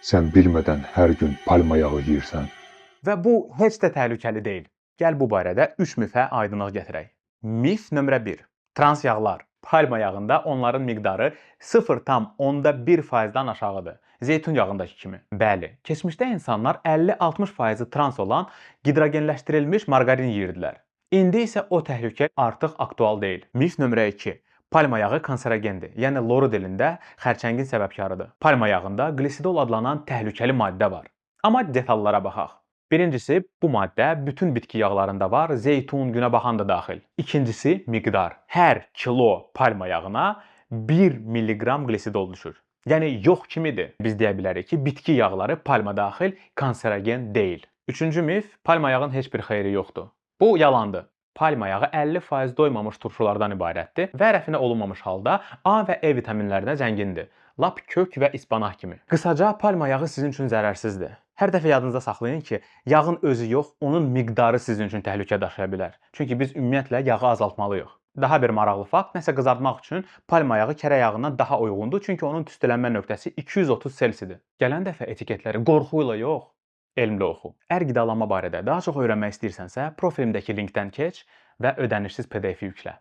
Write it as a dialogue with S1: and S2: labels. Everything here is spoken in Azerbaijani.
S1: Sən bilmədən hər gün palma yağı yeyirsən.
S2: Və bu heç də təhlükəli deyil. Gəl bu barədə 3 mifə aydınlıq gətirək. Mif nömrə 1. Trans yağlar. Palma yağında onların miqdarı 0,1%-dən aşağıdır. Zeytun yağındakı kimi. Bəli, keçmişdə insanlar 50-60% trans olan hidrogenləşdirilmiş marqarin yeyirdilər. İndi isə o təhlükə artıq aktual deyil. Mif nömrə 2. Palma yağı kanserogendir. Yəni loru dilində xərçəngin səbəbkarıdır. Palma yağında qlisidol adlanan təhlükəli maddə var. Amma detallara baxaq. Birincisi, bu maddə bütün bitki yağlarında var, zeytun, günəbaxan da daxil. İkincisi, miqdar. Hər kilo palma yağına 1 milliqram qlisidol düşür. Yəni yox kimidir. Biz deyə bilərik ki, bitki yağları palma daxil kanserogen deyil. Üçüncü mif, palma yağının heç bir xeyri yoxdur. Bu yalandır. Palma yağı 50% doymamış turşulardan ibarətdir və rəfinə olunmamış halda A və E vitaminlərinə zəngindir. Lap kök və ispanaq kimi. Qısaca, palma yağı sizin üçün zərərsizdir. Hər dəfə yadınızda saxlayın ki, yağın özü yox, onun miqdarı sizin üçün təhlükə daşıya bilər. Çünki biz ümumiyyətlə yağı azaltmalıyıq. Daha bir maraqlı fakt, nəsə qızartmaq üçün palma yağı kərə yağından daha uyğundur, çünki onun tüstülənmə nöqtəsi 230 Selsidir. Gələn dəfə etiketləri qorxu ilə yox, elmlə oxu. Əgər qidalanma barədə daha çox öyrənmək istəyirsənsə, profilimdəki linkdən keç və ödənişsiz PDF yüklə.